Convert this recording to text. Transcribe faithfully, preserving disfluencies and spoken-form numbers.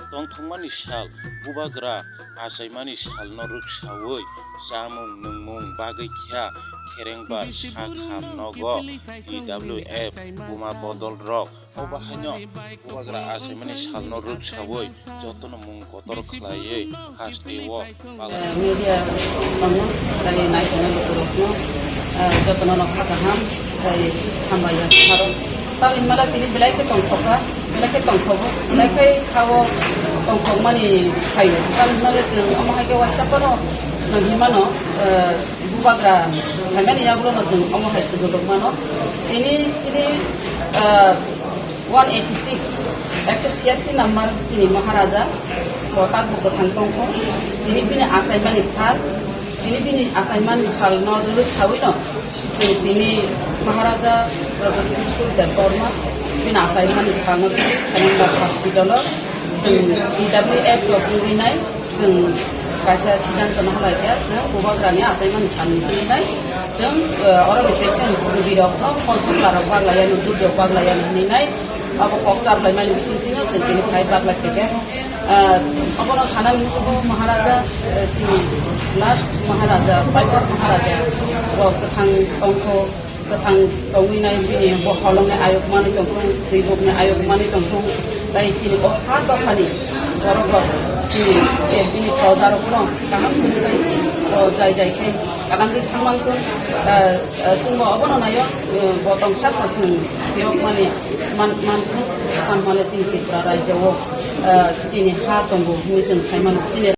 Tongthokmani sal, bubagra achaimani salno rwksaui chamung nwngmung bagwi kha kherengbar sak ham nogo T W F buma bodol rok. Obo haino bubagra achaimani salno rwksaui jotono mung kotor khlaiwi hasteo pala. Media tongo, tei naitongnai lukurokno, eh, jotono no kha kaham, tei hambai ya saro. Tamni hwnmale tini belai khe tongthokha, belai khe tongthogo, belai khe khao tongthokmani phaio. Tamni hwnmale chwng omo hai khe uaisa phano nang hinmano, eh, bubagra phaimani yagulono chwng omo hai sujuk rwk mano. Tini chini, eh, one eighty six, ekso siyasi number chini Maharaja, bo tak bo kwthang tongkho. Tini bini achaimani sal, tini bini achaimani salno rwk saui no, chwng tini Maharaja Pradyot Kishore Debbarma bini achaimani salno tini Khenengbar hospital o chwng T W F rok wngwi nai. Chwng kaisa siddhanto no halai khe, chwng bubagrani achaimani salni twi bai chwng, eh, oroni patient rogirokno phone khwlarok baglaiyano, dudrok baglaiyano hinwi nai. Abo kok chaplaimani bisingtwino chwng tini phai baglai khe khe, eh, obono sanani muchungo Maharaja, eh, chini last Maharaja, Paipor Maharaja, bo kwthang tongkho. Kwthang tongwi nai bini bo holongni ayuk manwi tongthung, twi bukni ayuk manwi tongthung. Tai chini o ha dophani borok rok chini je bini proja rokno kaham khe o jai jai khe kanangwi thangmantun, ah, ah, chwngbo obono naio, ah, bo tongsa kho chwng phiyokmani man, manthung, tamo hwnle chini Tripura rajyo o, ah, chini ha tongo hwnwi chwng saimano. Chini